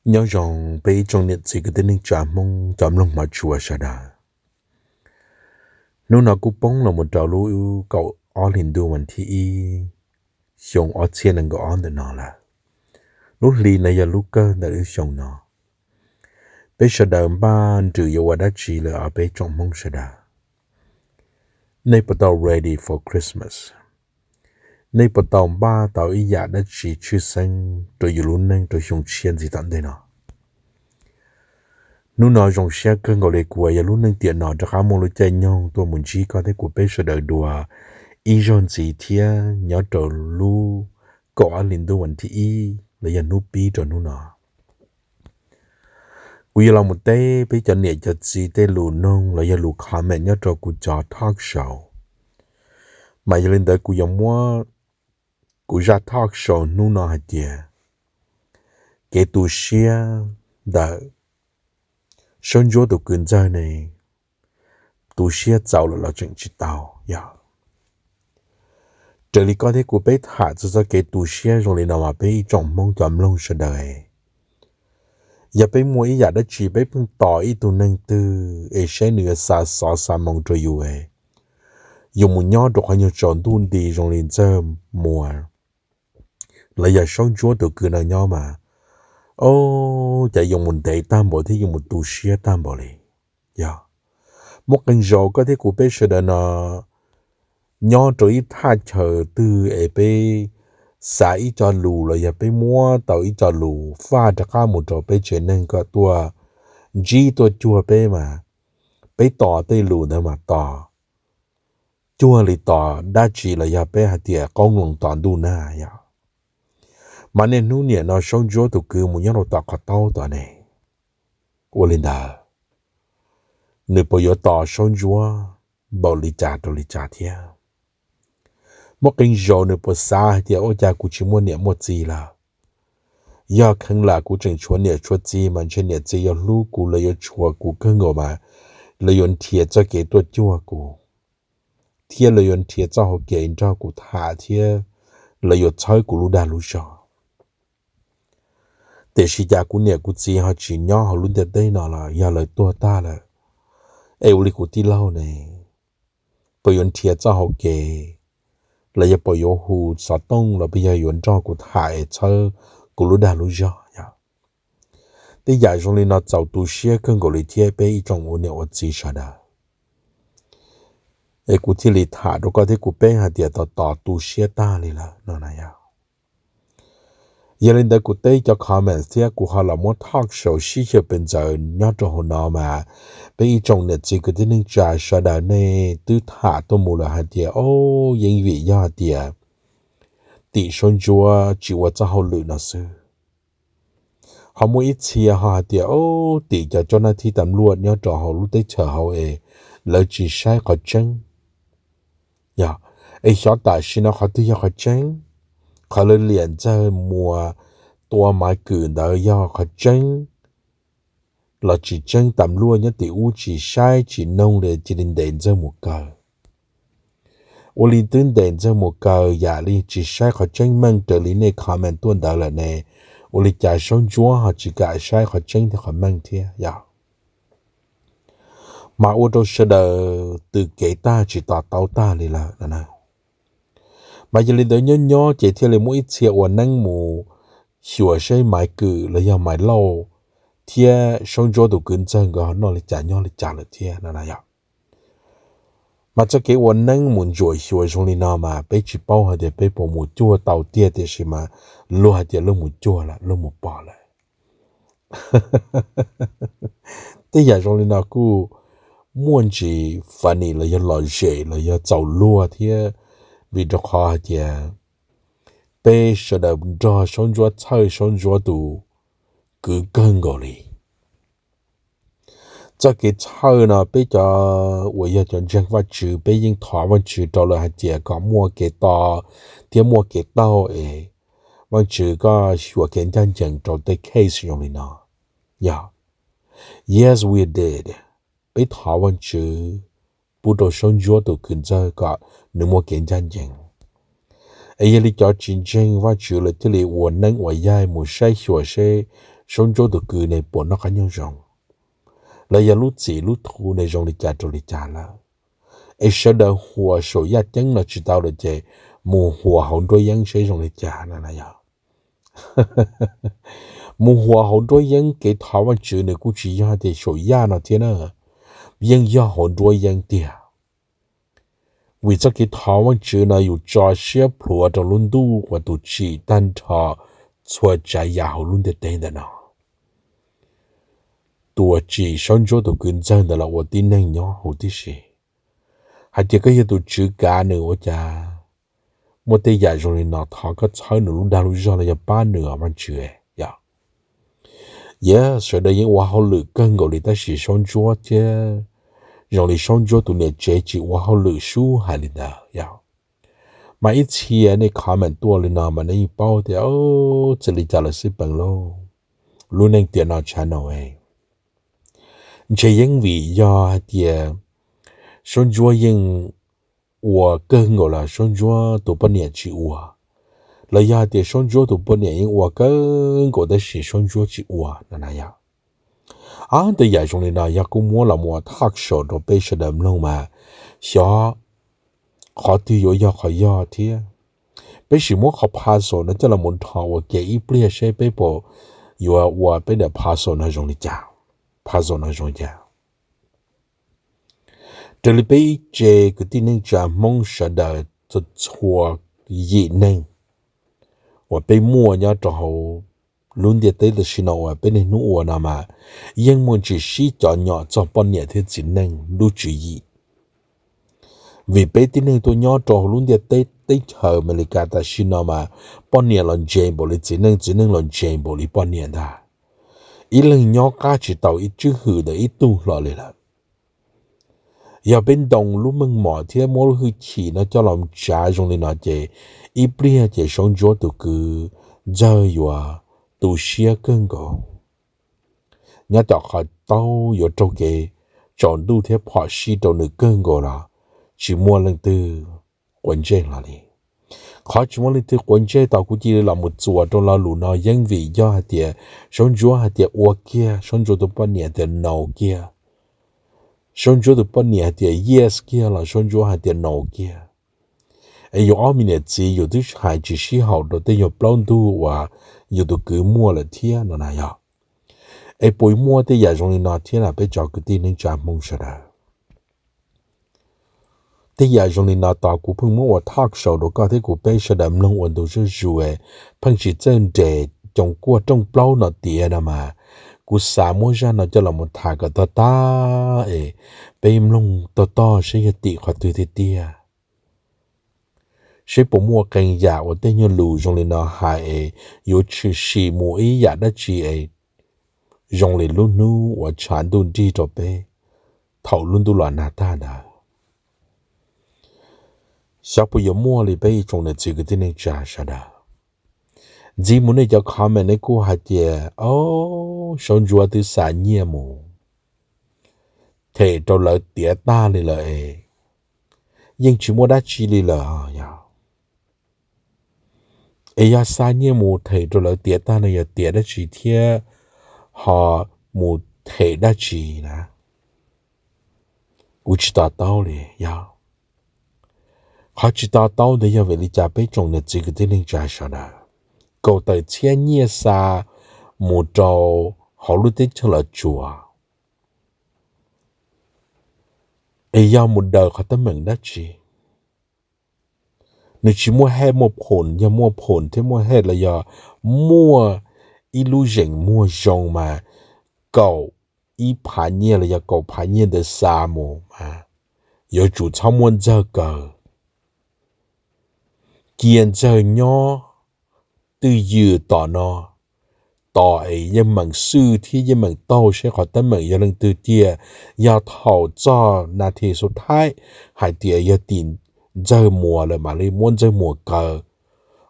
Nyob zoo peb ib tsoom niam txiv kwv tij neej tsa Hmoob cov mloog hmov tshua sawv daws. Hnub no kuj poob los mus rau lub kaum ob hli ntuj vas thib ib xyoo ob txhiab nees nkaum ob ntawm no lawm. Lub hli no yog lub kawg ntawm lub xyoo no. Peb sawv daws npaj nrws yuav ua dab tsi lawm os peb tsoom Hmoob sawv daws? Nej puas tau ready for Christmas? Nej puas tau npaj tau ib yam dab tsi tshwj xeeb rau yus lub neej rau xyoo tshiab ntxiv tom ntej no? Hnub no zoo siab kawg nkaus li kuv yog lub neej tiam no rov qab muaj lub caij nyoog tuaj mus ntsib koj thiab kuv peb sawv daws dua ib zaug ntxiv thiab nyob rau lub kaum ob hli ntuj vas thib ib los yog hnub pib rau hnub no. Kuv yuav los mus teb peb cov niam cov txiv tej lus noog los yog lus comment nyob rau kuv cov talk show. Mas yog li ntawd kuv yuav muab kuv zaj talk show hnub no hais tias kev tu siab ntawm Saub Ntsuab tus kwv ntxawg ne, tu siab txaus lawm los tseem tsis tau yog. Raws li koj thiab kuv peb tham txog txoj kev tu siab zoo li no mas peb ib tsoom Hmoob cov mloog sawv daws, yog peb muaj ib yam dab tsi peb pheej tos ib tug neeg twg es saib nws yuav xa xov xa moo rau yus, yus mus nyob rau qhov nyuag tsaus ntuj nti zoo li Ntxawg Muas los yog Saub Ntsuab tus kwv no nyob mas, o, cas yuav mus ntev tag npaum thiab yuav mus tu siab tag npaum li. Yog muaj qee zaus koj thiab kuv peb sawv daws no nyob rau ib thaj chaw twg es peb xav ib co lus los yog peb muab tau ib co lus faj rov qab mus rau peb tsev neeg kom tuaj ntsib tuaj cuag peb mas, peb tos tej lus ntawd mas tos cuag li tos dab tsi los yog peb hais tias qoob loo tos ntuj nag yog. Mas niaj hnub niam no Saub Ntsuab tus kwv mus nyob rau tom qhov taub tod ne, ua li ntawd nws puas yuav tos Saub Ntsuab npaum li cas rau li cas thiab? Muaj qee zaus nws puas xav hais tias ua cas kuv tsis muaj niam muaj txiv lawm? Yog kheev lam kuv tseem tshuav niam tshuav txiv mas ntshe niam txiv yuav hlub kuv, lawv yuav tshua kuv kawg nkaus mas, lawv yuav nrhiav txoj kev tuaj cuag kuv, thiab lawv yuav nrhiav txoj hau kev nrog kuv tham thiab lawv yuav txhawb kuv lub dag lub zog. Tiam sis cas kuv niam kuv txiv ho tsis nyob hauv lub ntiaj teb no los yog lawv tuag tag lawm, es ua li kuv tij laug ne, puas yuav nrhiav txoj hau kev los yog puas yuav hu xov tooj los puas yog yuav nrog kuv tham es txhawb kuv lub dag lub zog yog. Tej yam zoo li no txaus tu siab kawg nkaus li thiab peb ib tsoom ua niam ua txiv sawv daws. Es kuv thiaj li tham rau koj thiab kuv peb hais tias tos tos tu siab tag li lawm no na yog. Yog li ntawd kuv teb cov comments thiab kuv ho los muab talk show sib xyaw pes ntxaws nyob rau hauv no mas, peb ib tsoom niam txiv kwv tij neej tsa sawv daws nej twb tham tuaj mus lawm hais tias o, yeej vim yog hais tias tim Saub Ntsuab tsis ua txoj hauj lwm no xwb. Ho muaj ib txhia ho hais tias o, tim cov coj naj thib tas luaj nyob rau hauv lub teb chaws hauv es lawv tsis saib qhov tseeb. Yog, es xyov tam sim no qhov twg yog qhov tseeb, qhov lawv liam Ntxawg Muas tua Maiv Kwm ntawd yog qhov tseeb los tsis tseeb, tas luaj nyob tim ub tsis saib tsis noog li cia li ntes Ntxawg Muas kaw. Ua li twb ntes Ntxawg Muas kaw yam li tsis saib qhov tseeb meej raws li nej comment tuaj ntawd lawm ne, ua li cas Saub Ntsuab ho tsis kam saib qhov tseeb thiab qhov meej thiab yog? Mas ua rau sawv daws tws kev tag tsis to taub tag li lawm no na. Mas yog li ntawd nyob nyob ces thiaj li muaj ib txhia ua neeb mus xyuas seb Maiv Kwm los yog Maiv Lauj thiab Saub Ntsuab tus kwv Ntxawg nkawd ho noj li cas nyob li cas lawm thiab no na yog. Mas txoj kev ua neeb mus ntsuam xyuas zoo li no mas peb tsis paub hais tias peb puas mus cuag tau tiag, tiam sis mas luag hais tias luag mus cuag lawm, luag mus pom lawm. Tej yam zoo li no kuj muaj ntsis funny los yog lom zem los yog txaus luag thiab, vim rau qhov hais tias peb sawv daws nrog Saub Ntsuab txhawj Saub Ntsuab tus kwv kawg nkaus li. Txoj kev txhawj no peb cov uas yog cov ntseeg Vajtswv peb yeej thov Vajtswv rau lawm hais tias kom muaj kev to thiab muaj kev taug es Vajtswv koj xyuas kev ncaj ncees rau tej case zoo li no. Yog, yes we did. Peb thov Vajtswv pub rau Saub Ntsuab tus kwv Ntxawg kom nws muaj kev ncaj ncees. Es yog li cov tsis ntseeg Vajtswv lawm thiaj li ua neeb ua yaig mus saib xyuas seb Saub Ntsuab tus kwv ne puas noj qab nyob zoo, los yog lub txim lub thu ne zoo li cas rau li cas lawm. Es sawv daws huas saum yaj ceeb no tsis tau lawm ces mus huas hauv nruab yeeb seb zoo li cas no na yog. Mus huas hauv nruab yeeb kev thov Vajtswv nws kuj tsis yog tias saum yaj no thiab na, yeej yog hauv nruab yeeb tiag. Vim txoj kev thov Vajtswv no yus tso siab plhuav rau lub ntuj uas tus tsim tag nrho txhua tsav yam hauv lub ntiaj teb ntawm no. Tus uas tsim Saub Ntsuab tus kwv ntxawg ntawd los ua tib neeg nyob huv tib si, hais tias koj yog tus tswv kav nws ua cas muaj tej yam zoo li no, thov koj txhawb nws lub dag lub zog los yog pab nws os Vajtswv. Yog, yog sawv daws yeej ua hauj lwm kawg nkaus li tab sis Saub Ntsuab thiab zoo li Saub Ntsuab tus niam tsev tsis ua hauj lwm sub hais li ntawd yog. Mas ib txhia nej comment tuaj li no mas nej yeej paub tias txawm li cas los xij peem lauj, lub neej tiam no tshav no ntshe yeej vim yog hais tias Saub Ntsuab yeej ua kawg nkaus los Saub Ntsuab tus poj niam tsis ua, los yog hais tias Saub Ntsuab tus poj niam yeej ua kawg nkaus tab sis Saub Ntsuab tsis ua no na yog. Ob tej yam zoo li no yog kuj muab los ua talk show rau peb sawv daws mloog mas xyov qhov twg yuav yog qhov yog thiab. Peb sim muab qhov puzzle no coj los mus nrho ua ke ib pliag seb peb puas yuav ua peb daim puzzle no zoo li cas, puzzle no zoo li cas. Raws li peb ib tse kwv tij neej tsa Hmoob sawv daws txhua txhua yim neeg uas peb muaj nyob rau hauv lub ntiaj teb tam sim no uas peb niaj hnub ua no mas yeej muaj ntsis sib cov nyom txog poj niam thiab txiv neej lub tswv yim. Vim peb tib neeg tuaj nyob rau hauv lub ntiaj teb teb chaws Amelikas tam sim no mas poj niam los ntse npaum li txiv neej, txiv neej los ntse npaum li poj niam ntag. Ib leeg nyob qab tsis tau ib tswb hwm ntawm ib tug hlo li lawm. Yog peb ntoo lub meej mom thiab muab lub hwj chim no coj los tsav zoo li no ces ib pliag ces Saub Ntsuab tus kwv ntxawg yuav tu siab kawg nkaus. Nyob tom qhov taub yuav raug kev tsaus ntuj thiab phom sij rau nws kawg nkaus los tsis muaj leej twg quav ntsej hlo li. Qhov tsis muaj leej twg quav ntsej tau kuv cia li los mus txuas rau lo lus no yeej vim yog hais tias Saub Ntsuab hais tias ua kiag, Saub Ntsuab tus poj niam hais tias no kiag. Saub Ntsuab tus poj niam hais tias yes kiag los Saub Ntsuab hais tias no kiag. Es yus ob me niam txiv yus twb hais tsis sib haum rau tej nyuag plaub ntug uas yus tus kwv muaj lawm thiab no na yog. Es puas muaj tej yam zoo li no thiab na peb cov kwv tij neej tsa Hmoob sawv daws? Tej yam zoo li no tos kuv pheej muab ua talk show rau koj thiab kuv peb sawv daws mloog ua ntu zuj zus, pheej tsis txawj nres coos kuaj rooj plaub no tiav no mas, kuv xav muab zaj no coj los mus tham kom tag tag es peb mloog tog tog seb yog tim qhov twg tiag tiag. Seb puas muaj qee yam uas tej nyuag lus zoo li no hais es yuav tshwm sim mus ib yam dab tsi es zoo li lub hnub uas tshav ntuj nrig rau peb thaum lub ntuj los nag tag ntawd. Xyov puas yuav muaj li peb ib tsoom niam txiv kwv tij neej tsa sawv daws. Ntxiv mus nej cov comment nej kuj hais tias, o, Saub Ntsuab twb xa nyiaj mus them rau lawv tiav tag li lawm es yeej tsis muaj dab tsi li lawm os yog. Es yog xa nyiaj mus them rau lawv tiav tag no yog tiav dab tsi thiab ho mus them dab tsi na? Kuv tsis to taub li yog. Qhov tsis to taub ntawd yog vim li cas peb tsoom niam txiv kwv tij neej tsa sawv daws kaum tawm txhiab nyiaj xa mus rau hauv lub teb chaws Los Tsuas es yog mus daws qhov teeb meem dab tsi? Nws tsis muaj hej muaj phoom, yog muaj phoom thiab muaj hej los yog muaj ib lub zeem muag zoo mas kaum ib phav nyiaj los yog kaum phav nyiaj ntawd xa mus mas yuav tsum txhob muab ntxawg kaw. Cia ntxawg nyob twj ywm tom no, tos es yeej meem xwj thiab yeej meem taug seb qhov teeb meem yog leej twg tiag. Yog thaum txog nas this xu thaib hais tias yog tim ntxawg muas lawm mam li muab ntxawg muas kaw,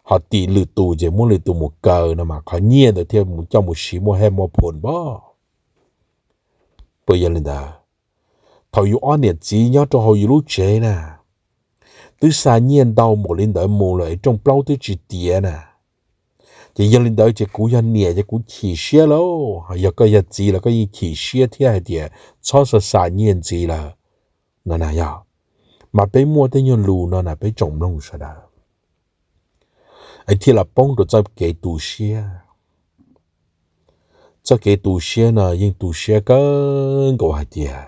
ho tim lwm tus ces muab lwm tus mus kaw no mas qhov nyiaj ntawd thiaj mus coj mus siv muaj hej muaj phoom npab. Puas yog li ntawd? Thaum yus ob niam txiv nyob rau hauv yus lub tsev na, twb xa nyiaj ntau npaum li ntawd mus lawm es rooj plaub twb tsis tiav na, Ces yog li ntawd ces kuv yog niam ces kuv chim siab lauj, yog koj yog txiv los koj yeej chim siab thiab hais tias txhob xa xa nyiaj ntxiv lawm no na yog. Mas peb muaj tej nyuag lus no na peb tsoom mloog sawv daws, es thiaj los poob rau txoj kev tu siab. Txoj kev tu siab no yeej tu siab kawg nkaus hais tias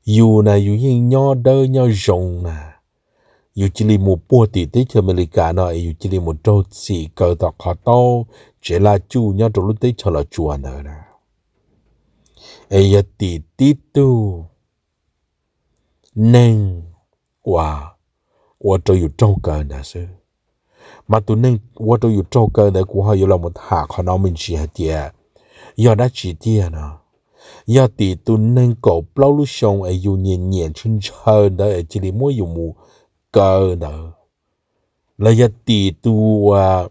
yus na yus yeej nyob dawb nyob zoo na, yus cia li mus puag tim teb chaws Amelikas no es yus cia li mus raug txim kaw tom qhov taub tsev laj cuj nyob rau lub teb chaws Los Tsuas ntawd na, es yog tim tib tug neeg uas ua rau yus raug kaw ntawd xwb. Mas tus neeg ua rau yus raug kaw ntawd kuv ho yuav los mus tham qhov no me ntsis hais tias yog dab tsi tiag no. Yog tim tus neeg kaum plaub lub xyoo es yus nyiam nyiam ntshaw ntshaw ntawd es cia li muab yus mus kaw ntawd, los yog tim tus uas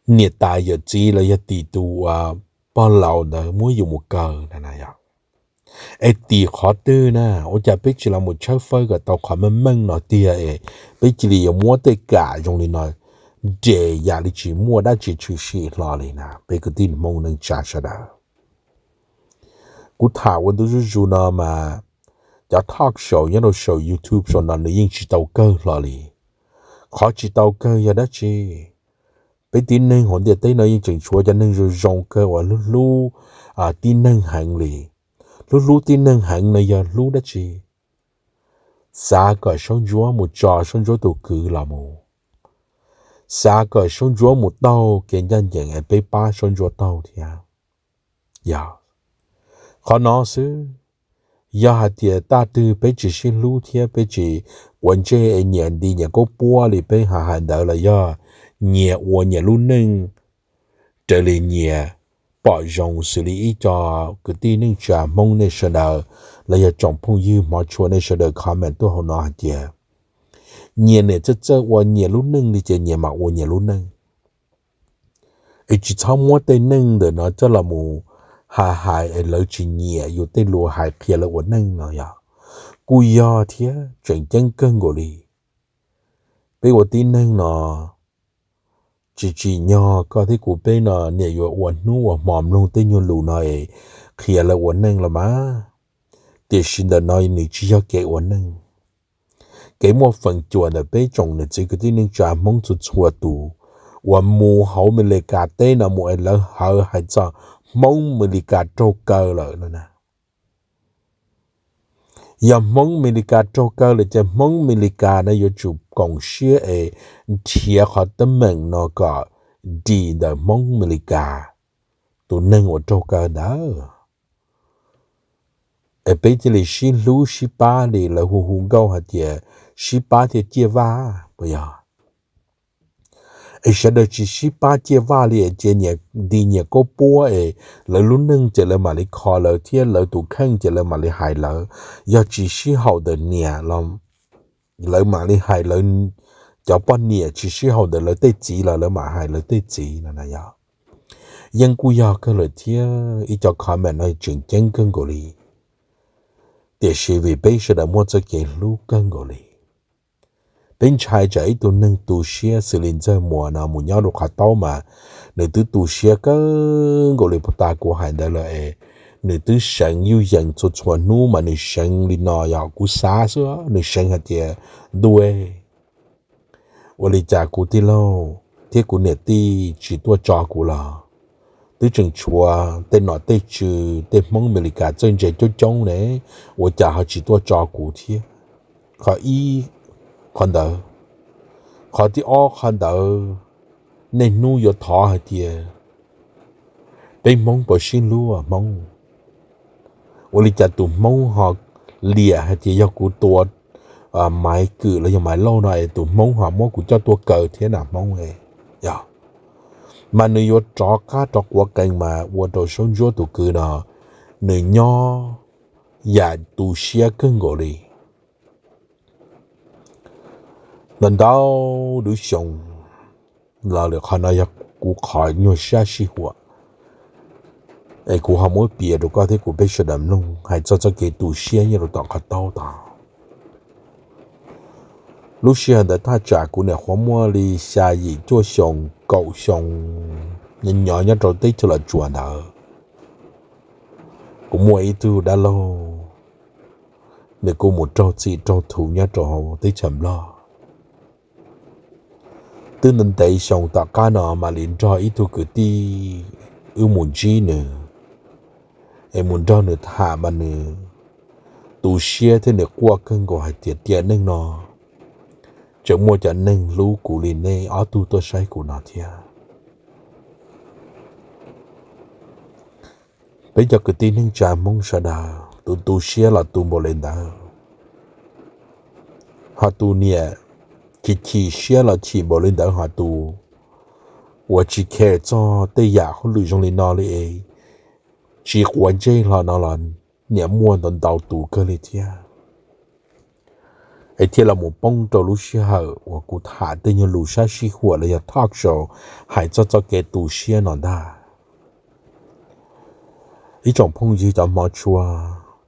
niam tais yawm txiv los yog tim tus uas pog laus ntawd muab yus mus kaw na na yog. Es tim qhov twg na, ua cas peb tsis los mus tshawb fawb kom tau qhov meej meej no tiag es peb cia li yuav muab tej kam zoo li no nres yam li tsis muaj dab tsi tshwm sim hlo li na peb kwv tij Hmoob neej tsa sawv daws. Kuv tham ua ntu zuj zus no mas cov talk show nyob rau saum YouTube saum no nws yeej tsis tau kawg hlo li. Qhov tsis tau kawg yog dab tsi? Peb tib neeg hauv ntiaj teb no yeej tseem tshuav cov neeg zoo zoo kawg uas hlub hlub tib neeg heev li. Hlub hlub tib neeg heev no yog hlub dab tsi? Xav kom Saub Ntsuab mus tso Saub Ntsuab tus kwv los mus, xav kom Saub Ntsuab mus taug kev ncaj ncees es peb pab Saub Ntsuab taug thiab. Yog qhov no xwb. Yog hais tias taj twg peb tsis sib hlub thiab peb tsis quav ntsej es nyias nti nyias kaub puab li peb hais hais ntawd los yog nyias ua nyias lub neej raws li nyias pom zoo xws li ib co kwv tij neej tsa Hmoob nej sawv daws los yog tsoom phooj ywg hmov tshua nej sawv daws comment tuaj hauv no hais tias nyias niam txawj txawj ua nyias lub neej li ces nyias mam ua nyias lub neej. Es tsis txhob muab tej neeg ntawm no coj los mus hais hais es lawv tsis nyiam yus tej lus hais qhia lawv ua neej no yog kuj yog thiab tseem ceeb kawg nkaus li. Peb ua tib neeg no tsis tsim nyog koj thiab kuv peb no niam yuav ua hnub ua hmo mloog tej nyuag lus no es qhia lawv ua neej los mas, tiam sis ntawm no nws tsis yog kev ua neej. Kev muaj feem cuam ntawm peb tsoom niam txiv kwv tij neej tsa Hmoob txhua txhua tus uas mus hauv Amelikas teb no mus es lawv hawv hais txog Hmoob Amelikas raug kaw lawm no na. Yog Hmoob Amelikas raug kaw lawm ces Hmoob Amelikas no yuav tsum koom siab es nrhiav qhov teeb meem no kom dim ntawm Hmoob Amelikas tus neeg uas raug kaw ntawd. Es peb thiaj li sib hlub sib pab li lawv hu hu nkauj hais tias sib pab thiaj ciaj vaj puas yog? Es sawv daws tsis sib pab ciaj vaj li es cia nyias nti nyias kaub puab es lawv lub neej ces lawv mam li kho lawv thiab lawv tus kheej ces lawv mam li hais lawv. Yog tsis sib haum ntawm niam los lawv mam li hais lawv, cov poj niam tsis sib haum ntawm lawv tej txiv los lawv mam hais lawv tej txiv no na yog. Yeej kuj yog kawg lawm thiab ib co comment no tseem ceeb kawg nkaus li, tiam sis vim peb sawv daws muaj txoj kev hlub kawg nkaus li. Peb ntshai tsam ib tug neeg tu siab xws li Ntxawg Muas no mus nyob rau qhov taub mas nws twb tu siab kawg nkaus li puag ta kuv hais ntawd lawm es nws twb seev yuj yees txhua txhua hnub mas nws seev li no yog kuv xav xwb nws seev hais tias ntuj, ua li cas kuv tij laug thiab kuv niam tij tsis tuaj tso kuv los twb tseem tshuav tej nom tej tswv tej Hmoob Amelikas txawj ntse coob coob ne, ua cas ho tsis tuaj tso kuv thiab? Qhov ib, qhov ntawd. Qhov thib ob qhov ntawd, niaj hnub yuav thov hais tias peb Hmoob puas sib hlub Hmoob? Ua li cas tus Hmoob ho liam hais tias yog kuv tua Maiv Kwm los yog Maiv Lauj no es tus Hmoob ho muab kuv coj tuaj kaw thiab na Hmoob? Mas nws yuav rov qab rov quav qees mas ua rau Saub Ntsuab tus kwv no nws nyob yam tu siab kawg nkaus li. Ntau ntau lub xyoo los lawm, qhov no yog kuv qhov nyuag sab sij huam es kuv ho muab piav rau koj thiab kuv peb sawv daws mloog hais txog txoj kev tu siab nyob rau tom qhov taub tod. Lub sij hawm ntawd thaj tsam kuv niam qhuav muaj li xya yim cuaj xyoo, kaum xyoo, nyob nyob rau teb chaws Los Tsuas ntawd, kuv muaj ib tug dab laug, nws kuj mus raug txim raug thuv nyob rau hauv teb chaws Nplog. Twb ntev xyoo tom qab no mam li nrog ib tug kwv tij wb mus ntsib nws, es mus nrog nws tham mas nws tu siab thiab nws quaj kawg nkaus hais tias tiam neej no tseem muaj cov neeg hlub kuv li nej ob tug tuaj saib kuv no thiab. Peb cov kwv tij neej tsa Hmoob sawv daws, tus tu siab los tu npaum li ntawd, ho tus niam chim chim siab los chim npaum li ntawd, ho tus uas tsis care txog tej yam hauj lwm zoo li no li es tsis quav ntsej hlo no los niam muaj ntau ntau tus kawg li thiab. Es thiaj los mus poob rau lub sij hawm uas kuv tham tej nyuag lus sab sij huam los yog talk show hais txog txoj kev tu siab no ntag. Ib tsoom phooj ywg cov hmov tshua,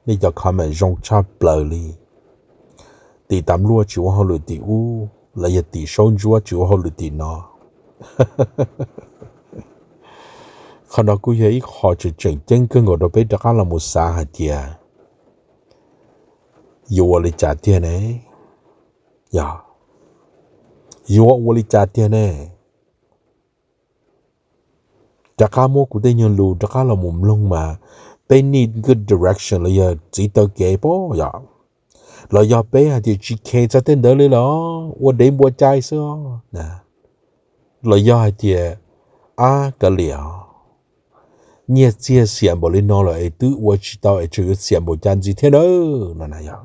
nej cov comment zoo tshaj plaws li. Tim tas luaj tsis ua hauj lwm tim ub los yog tim saub ntsuab tsis ua hauj lwm tim no. Qhov no kuj yog ib qho tseem tseem ceeb kawg nkaus rau peb rov qab los mus xav hais tias yuav ua li cas tiag ne? Yog yuav ua li cas tiag ne? Rov qab muab kuv tej nyuag lus rov qab los mus mloog mas peb need good direction los yog txiv taw kev pob yom, los yog peb hais tias tsis khe txog tej ntawd li los ua dev npua cai xwb na, los yog hais tias ab kav liam, nyiaj txiag xiam npaum li no lawm es twb ua tsis tau es tseem yuav xiam npaum cas ntxiv thiab nawb no na yog.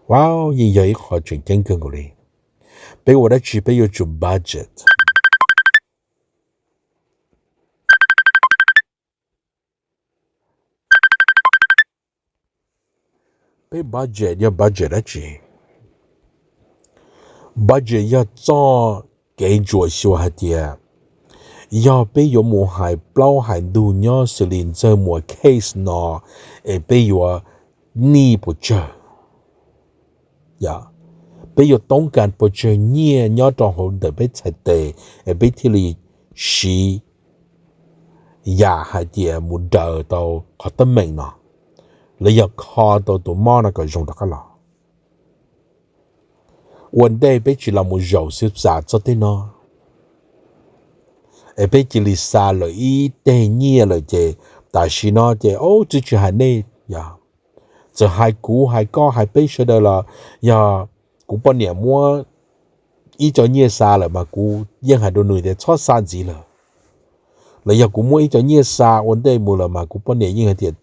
Wow, yeej yog ib qho tseem ceeb kawg nkaus li. Peb ua dab tsi peb yuav tsum budget. Peb budget yog budget dab tsi? Budget yog txoj kev ntsuam xyuas hais tias yog peb yuav mus hais plaub hais ntug nyob xws li Ntxawg Muas case no es peb yuav nij puas tsawg, peb yuav toob kas puas tsawg nyiaj nyob rau hauv ntawm peb txhais tes es peb thiaj li siv yam hais tias mus daws tau qhov teeb meem no, los yog kho tau tus mob no kom zoo rov qab los. Ua ntej peb tsis los mus zaum xwb xav txog tej no, es peb cia li xa lawm ib teg nyiaj lawm ces tam sim no ces ub tsis tsis hais nej, txawm hais kuv hais koj hais peb sawv daws los yog kuv poj niam muab ib co nyiaj xa lawm mas kuv yeej hais rau nws tias txhob xa ntxiv lawm. Los yog kuv muab ib co nyiaj xa ua ntej mus lawm mas kuv poj niam yeej hais tias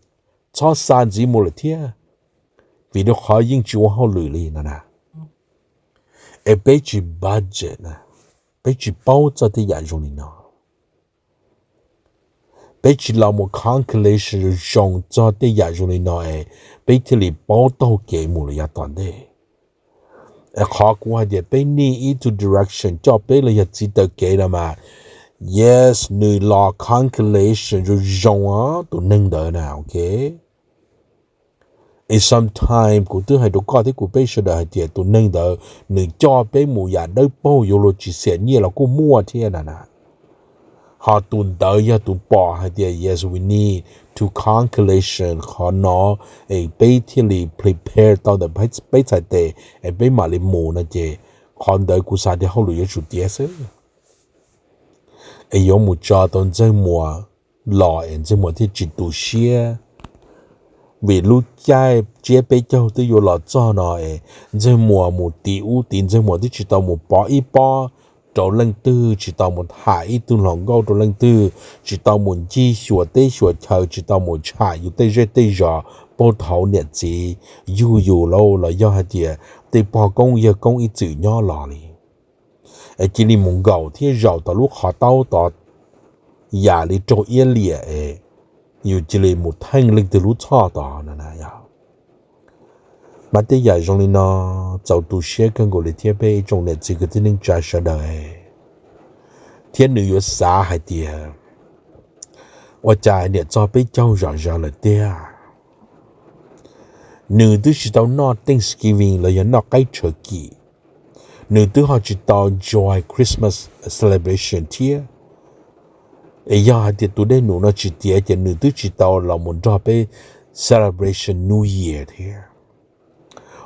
txhob xa ntxiv mus lawm thiab, vim rau qhov yeej tsis ua hauj lwm li no na. Es peb tsis budget na, peb tsis paub txog tej yam zoo li no. Peb tsis los mus calculation zoo zoo txog tej yam zoo li no es peb thiaj li paub taug kev mus lawm yav tom ntej. Es qhov kuv hais tias peb need ib tug direction coj peb los yog txiv taw kev no mas, yes, nws los calculation zoo zoo os tus neeg ntawd na, ok. Is sometime kuv twb hais rau koj thiab kuv peb sawv daws hais tias tus neeg ntawd nws coj peb mus yam dawb paug yuav luag tsis xiam nyiaj los kuj muaj thiab na na. Ho tus ntawd yog tus pom hais tias yes, we need to calculation qhov no es peb thiaj li prepare tau ntawm peb txhais tes es peb mam li mus no ces qhov ntawd kuv xav tias hauj lwm yuav tsum tiav xwb. Es yuav mus tso tau Ntxawg Muas los es Ntxawg Muas thiaj tsis tu siab. Vim lub caij tsiab peb caug twb yuav los txog no es Ntxawg Muas mus tiv ub tiv Ntxawg Muas twb tsis tau mus pov ib pob rau leej twg, tsis tau mus tham ib tug hluas nkauj rau leej twg, tsis tau mus ncig xyuas teb xyuas chaw, tsis tau mus tsham yus tej zej tej zos, puag thaum niam txiv yug yus lauj los yog hais tias tej pog koob yawg koob ib txwm nyob los li. Es cia li mus nkaum thiab zaum tom lub qhov taub tod yam li raug iab liam es yus cia li mus theej leej twg lub txhoj tod no na yog. Mas tej yam zoo li no txaus tu siab kawg nkaus li thiab peb ib tsoom niam txiv kwv tij neej tsa sawv daws. Thiab nws yuav xav hais tias ua cas niam txog peb caug zom zaws lawm tiag, Nws twb tsis tau noj Thanksgiving los yog noj qaib turkey, nws twb ho tsis tau enjoy Christmas celebration thiab. Es yog hais tias tus dej num no tsis tiav ces nws twb tsis tau los mus nrog peb celebration New Year thiab.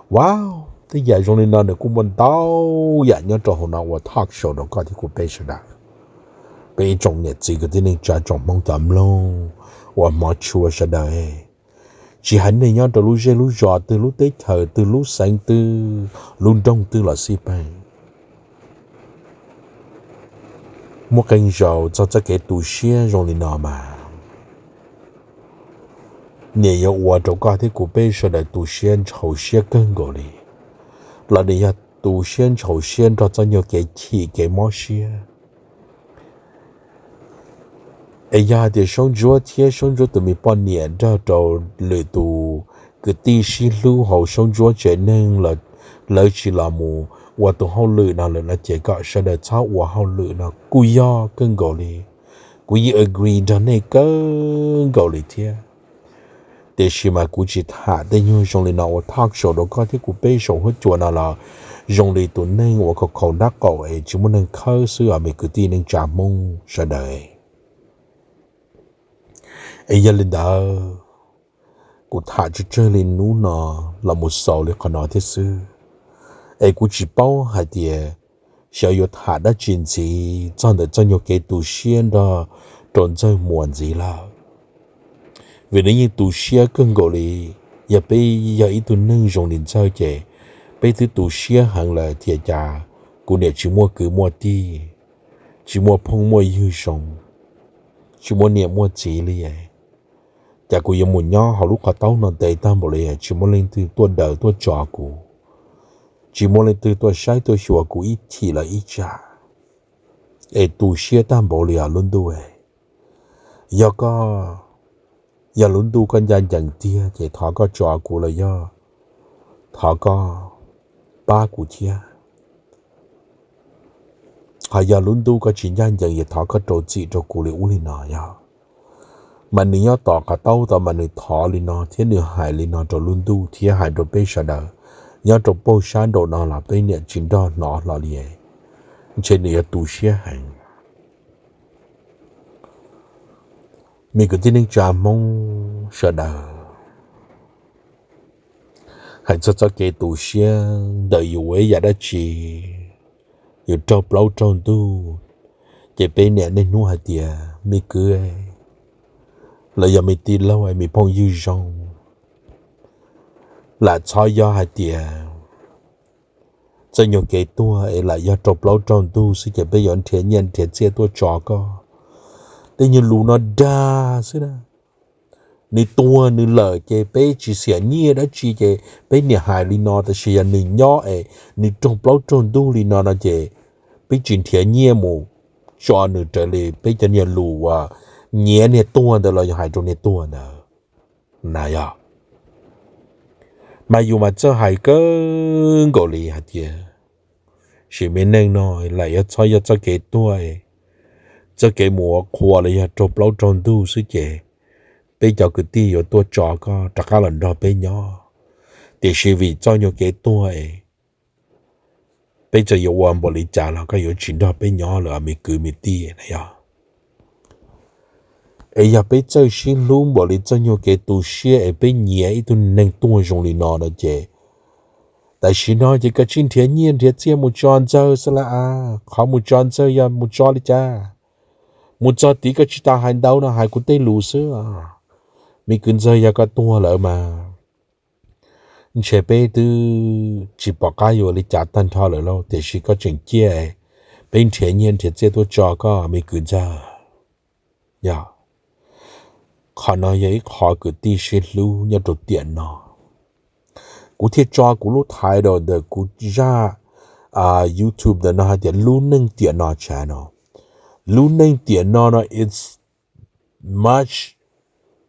Wow, tej yam zoo li no nws kuj muaj ntau yam nyob rau hauv no uas talk show rau koj thiab kuv peb sawv daws. Peb ib tsoom niam txiv kwv tij neej tsa tsoom Hmoob cov mloog uas hmov tshua sawv daws, tsis hais nej nyob rau lub zej lub zos twg, lub teb chaws twg, lub xeev twg, lub nroog twg los xij peem, muaj qee zaus txog txoj kev tu siab zoo li no mas nws yuav ua rau koj thiab kuv peb sawv daws tu siab ntshau siab kawg nkaus li, los nws yog tu siab ntshau siab nrog txoj nyuag kev chim kev mob siab. Es yog hais tias Saub Ntsuab thiab Saub Ntsuab tus me poj niam nrog rau lwm tus kwv tij sib hlub hauv Saub Ntsuab tsev neeg, lawv tsis los mus ua tus hauj lwm no lawm no ces kom sawv daws txhob ua hauj lwm no kuj yog kawg nkaus li. Kuv yeej agree nrog nej kawg nkaus li thiab. Tiam sis mas kuv tsis tham tej nyuag zoo li no ua talk show rau koj thiab kuv peb saum huab cua no los zoo li tus neeg uas khaus khaus nrab qaum es tsis muaj neeg khawb xwb os me kwv tij neej tsa Hmoob sawv daws. Es yog li ntawd, kuv tham tsawg tsawg li hnub no los mus xaus li qhov no thiab xwb. Es kuv tsis paub hais tias xyov yuav tham dab tsi ntxiv txog ntawm txoj nyuag kev tu siab nrog rau Ntxawg Muas ntxiv lawm, vim nws yeej tu siab kawg nkaus li. Yog peb yog ib tug neeg zoo li Ntxawg ces peb twb tu siab heev lawm tias cas kuv niam tsis muaj kwv muaj tij, tsis muaj phooj muaj ywg zoo, tsis muaj niam muaj txiv li, cas kuv yuav mus nyob hauv lub qhov taub no ntev tag npaum li, tsis muaj leej twg tuaj daws tuaj tso kuv, tsis muaj leej twg tuaj saib tuaj xyuas kuv ib chim los ib tsam. Es tu siab tag npaum li os lub ntuj. Yog koj, yog lub ntuj koj ncaj ncees tiag ces thov koj tso kuv los yog thov koj pab kuv thiab. Ho yog lub ntuj koj tsis ncaj ncees ces thov koj rau txim rau kuv li ub li no yog. Mas nws nyob tom qhov taub tod mas nws thov li no thiab nws hais li no rau lub ntuj thiab hais rau peb sawv daws nyob rau paug sab nraum no los peb niam tsis nrog hnov hlo li. Ntshe nws yuav tu siab heev. Me kwv tij neej tsa Hmoob sawv daws, hais txog txoj kev tu siab ntawm yus ua ib yam dab tsi, yus raug plaub raug ntug, ces peb niam niaj hnub hais tias me kwv los yog me tij laug me phooj ywg zoo, lam txhob yog hais tias txoj nyuag kev tuag es lam yog raug plaub raug ntug xwb ces peb yuav nrhiav nyiaj nrhiav txiaj tuaj tso koj. Tej nyuag lus no dag xwb na. Nws tuag nws lawm ces peb tsis xiam nyiaj dab tsi ces peb niam hais li no, tab sis yog nws nyob es nws raug plaub raug ntug li no no ces peb tsis nrhiav nyiaj mus tso nws raws li peb cov niag lus uas nyiav niag tuag ntawd los yog hais rau niag tuag ntawd na yog. Mas yus mas txawj hais kawg nkaus li hais tias sim me neej no lam yuav txhob yog txoj kev tuag, txoj kev mus ua qhua los yog raug plaub raug ntug xwb ces peb cov kwv tij yuav tuaj tso koj rov qab los nrog peb nyob. Tiam sis vim txoj nyuag kev tuag es peb txawm yuav ua npaum li cas los koj yuav tsis nrog peb nyob lawm me kwv me tij na yog. Es yog peb txawj sib hlub npaum li txoj nyuag kev tu siab es peb nyiav ib tug neeg tuag zoo li no no ces tam sim no ces koj tsis nrhiav nyiaj nrhiav txiaj mus tso Ntxawg xwb la as. Qhov mus tso Ntxawg yog mus tso li cas? Mus txog tid koj tsis tas hais ntau no hais kuv tej lus xwb. Me kwv Ntxawg, yog koj tuag lawm mas ntshe peb twb tsis pom qab yuav li cas tag nrho lawm lauj, tiam sis koj tseem ciaj, peb nrhiav nyiaj nrhiav txiaj tuaj tso koj me kwv Ntxawg. Yog, qhov no yog ib qho kwv tij sib hlub nyob rau tiam no. Kuv thiaj tso kuv lub title ntawm kuv zaj YouTube ntawm no hais tias lub neej tiam no channel. Lub neej tiam no no it's much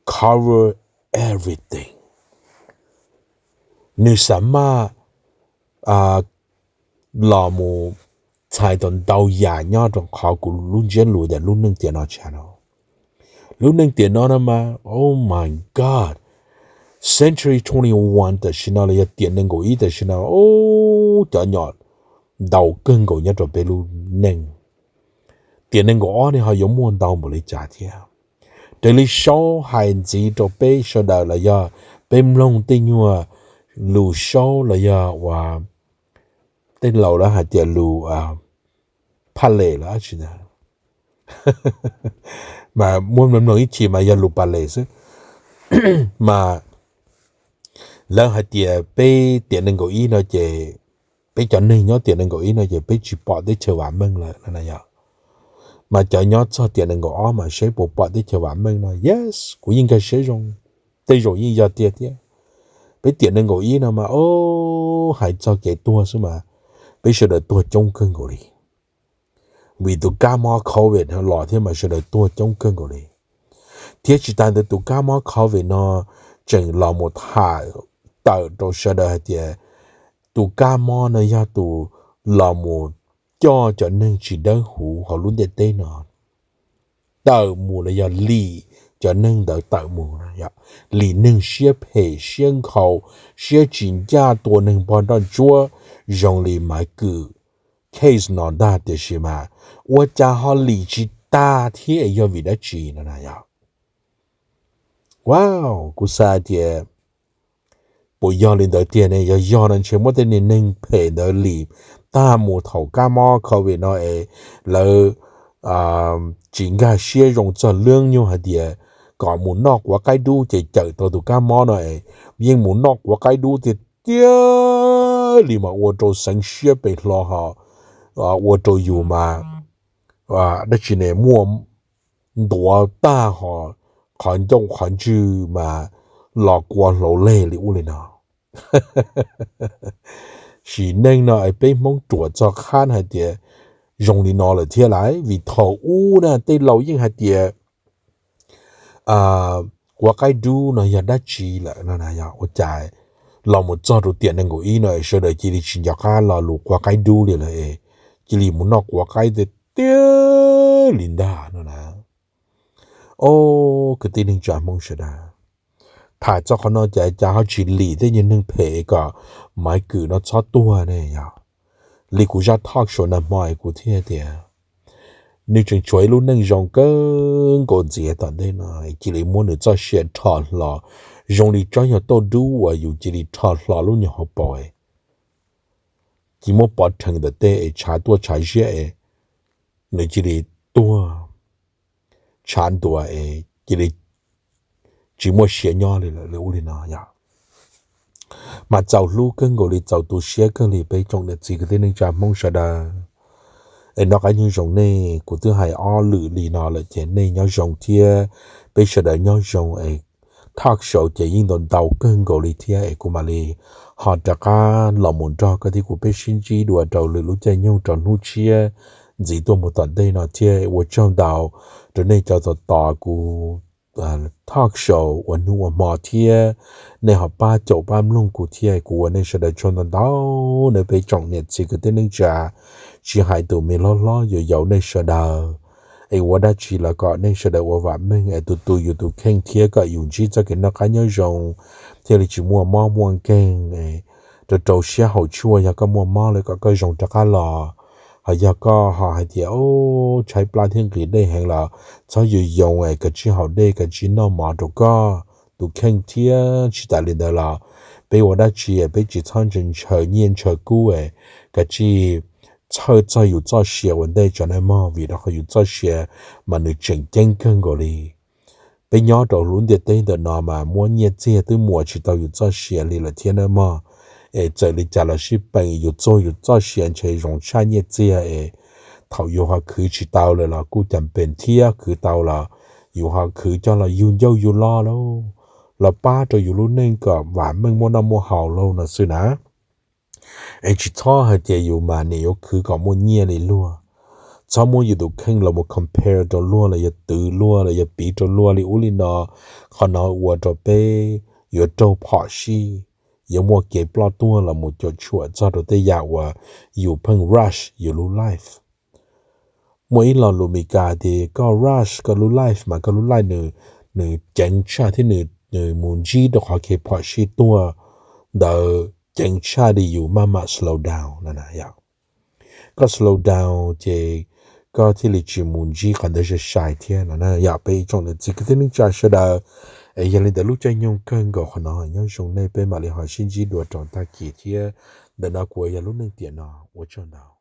cover everything. Nws xav maj los mus txhais tau ntau yam nyob rau qhov kuv lub ntsiab lus tias lub neej tiam no channel. Lub neej tiam no no mas, oh my God, Century twenty-one tam sim no los yog tiam nees nkaum ib tam sim no, o, cov nyom ntau kawg nkaus nyob rau peb lub neej. Tiam nees nkaum ob ne ho yuav muaj ntau npaum li cas thiab. Raws li Saub hais ntxiv rau peb sawv daws los yog peb mloog tej nyuag lus Saub los yog uas tej laus lawv hais tias lus pha les los dab tsi ntag, mas muab mloog ib chim mas yog lus pha les xwb. Mas lawv hais tias peb tiam nees nkaum ib no ces, peb cov neeg nyob tiam nees nkaum ib no ces peb tsis pom teb chaws vam meej lawm no na yog. Mas cov nyob txog tiam nees nkaum ob mas saib puas pom teb chaws vam meej no, yes, kuv yeej nkag siab zoo, tej zaum yeej yog tiag thiab. Peb tiam nees nkaum ib no mas, o, hais txog kev tuag xwb mas peb sawv daws tuag coob kawg nkaus li. Vim tus kab mob covid no los thiab mas sawv daws tuag coob kawg nkaus li. Thiab tsis tas ntawd tus kab mob covid no tseem los mus tham tawm rau sawv daws hais tias tus kab mob no yog tus los mus coj cov neeg tsis dawb huv hauv lub ntiaj teb no tawm mus los yog lim cov neeg ntawd tawm mus, lim neeg siab phem siab nkhaus, siab tsis ncaj, tua neeg pog nroj ntsuab zoo li Maiv Kwm case no ntag. Tiam sis mas ua cas ho lim tsis tag thiab, yog vim dab tsi no na yog? Wow, kuv xav tias puas yog li ntawd tiag ne? Yog yog no ntshe muab tej niag neeg phem ntawd lim tag mus thaum kab mob covid no es lawv tsis nkag siab zoo txog leej nyuag hais tias kom mus noj quav qaib dub ces cawm tau tus kab mob no es yeej mus noj quav qaib dub tiag tiag li mas ua rau xeev siab pem hlo ho ua rau yus mas dab tsi ne, muaj ntuav tag ho qhov ncauj qhov ntswg mas los kua hlau leg li ub li no. Sim neej no es peb Hmoob ruam txog qhab hais tias zoo li no lawm thiab lauj. Vim thaum ub na tej laus yeej hais tias quav qaib dub no yog dab tsi lawm no na yog. Ua cas los mus txog rau tiam nees nkaum ib no sawv daws cia li tsis nco qab lo lus quav qaib dub li lawm es cia li mus noj quav qaib tiag tiag li ntag no na. O, kwv tij neej tsa Hmoob sawv daws, tham txog qhov no ces cas ho tsis lim tej nyuag neeg phem kom Maiv Kwm no txhob tuag ne yog? Li kuv zaj talk show nag hmo es kuv thiaj tias nws tseem tshuav ib lub neej zoo kawg nkaus ntxiv tom ntej no, cia li muab nws txoj sia rho hlo zoo li tsob nyuag tauj dub uas yus cia li rho hlo lub nyuag hauv paus, cia muab pov rhees ntawm tej es tshav tuaj tshav ziab es nws cia li tuag, tshav ntuas es cia li tsis muaj sia nyob li lawm li ub li no yog. Mas txaus hlub kawg nkaus li, txaus tu siab kawg li peb tsoom niam txiv kwv tij neej tsa Hmoob sawv daws. Es noj qab nyob zoo nej, kuv twb hais ob lwm li no lawm ces nej nyob zoo thiab peb sawv daws nyob zoo es talk show ces yeej ntau ntau kawg nkaus li thiab es kuv mam li ho rov qab los mus nrog koj thiab kuv peb sib ntsib dua rau lwm lub caij nyoog rau hnub tshiab ntxiv tuaj mus tom ntej no thiab. Ua tsaug ntau rau nej cov tos tos kuv talk show ua hnub ua hmo thiab nej ho pab caum pab mloog kuv thiab. Kuv ua nej sawv daws tsaug ntau ntau nawb peb tsoom niam txiv kwv tij neej tsa, tsis hais tus me hlob hlob yaus yaus nej sawv daws. Es ua dab tsi los kom nej sawv daws ua vam meej es tus tus yus tus kheej thiab kom yus ntsib txoj kev noj qab nyob zoo thiaj li tsis muaj mob muaj nkeeg. Rau rau siab haum tshuaj, yog koj muaj mob lawm kom koj zoo rov qab los. Ho yog koj ho hais tias tshaib plab thiab nqhis dej heev los txhob yus yoo es kav tsij haus dej kav tsij noj mov rau koj tus kheej thiab tsis tas li ntawd los peb ua dab tsi peb tsis txhob ntshaw nyiaj ntshaw kub es kav tsij txhawj txog yus txoj sia ua ntej tso nawb mog, vim rau qhov yus txoj sia mas nws tseem ceeb kawg nkaus li. Peb nyob rau lub ntiaj teb ntawm no mas muab nyiaj txiag twb muas tsis tau yus txoj sia li lawm thiab nawb mog. Es txawm li cas los sib peem yus txuag yus txoj sia ntshe zoo tshaj nyiaj txiag es thaum yus ho khwv tsis tau lawm los kuj cas pem thiab, khwv tau los yus ho khwv coj los yug ncauj yug lo lauj, los pab rau yus lub neej kom vam meej muaj noj muaj haus lauj no xwb na. Es tsis txhob hais tias yus mas nim yuav khwv kom muaj nyiaj li luag. Txhob muab yus tus kheej los mus compare rau luag los yog twv luag los yog piv rau luag li ub li no. Qhov no ua rau peb yuav raug phom sij, yuav muaj kev ploj tuag los mus cuam tshuam txog rau tej yam uas yus pheej rush yus lub life. Muaj ib lo lus Meskas tias koj rush koj lub life mas koj lub life nws ceev tshaj thiab nws nws mus ntsib rau qhov kev phom sij tuaj ntawd ceev tshaj li yus maj mam slow down no na yom. Koj slow down ces koj thiaj li tsis mus ntsib qhov ntawd sai sai thiab no na yom. Peb ib tsoom niam txiv kwv tij neej tsa sawv daws, es yog li ntawd lub caij nyoog kawg nkaus qhov no nyob zoo nej, peb mam li ho sib ntsib dua rau tag kis thiab. Ntawm no kuv yog Lub Neej Tiam No, ua tsaug ntau.